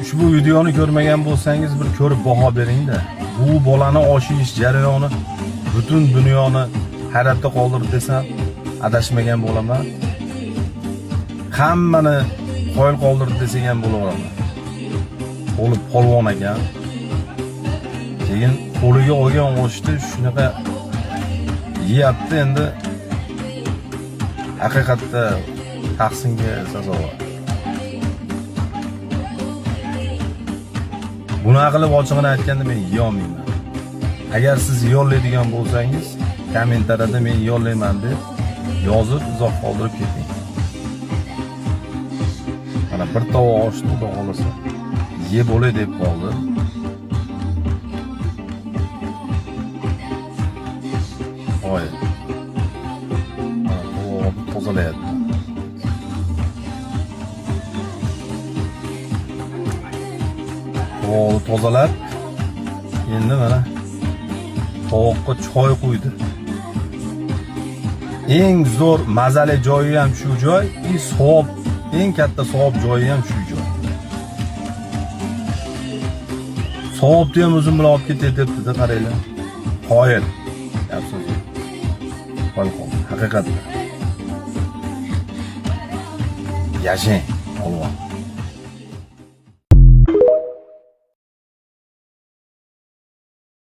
Ushbu videoni ko'rmagan bo'lsangiz, bir ko'rib baho bering-da. Bu bolani osh yeyish jarayoni butun dunyoni hayratda qoldirdi desam, adashmagan bo'laman. Hammani qoyil qoldirdi desak ham bo'laveraman. Qo'li polvon ekan. Keyin qo'liga olgan oshni shunaqa yeyapti endi, haqiqatda tahsinga sazovor. Bunaqa qilib ochig'ini aytganda men yeyolmayman. Agar siz yeyolmaydigan bo'lsangiz, kommentariyada men yeyolmayman deb yozib, izoh qoldirib keting. Mana bir tovoq oshni, xudo xolasa, yeb bo'lay deb qoldi. Oy. Mana tovoqni tozalayapti. Tovoqni tozalab, endi mana tovoqqa choy quydi. Eng zo'r mazali joyi ham shu joy, и savob, eng katta savob joyi ham shu joy. Savobni ham o'zim bilan olib ketay debdi-da, qaranglar. Qoyil. Gap so'z yo'q. Qoyil qoldi. Haqiqatda. Yashang, polvon.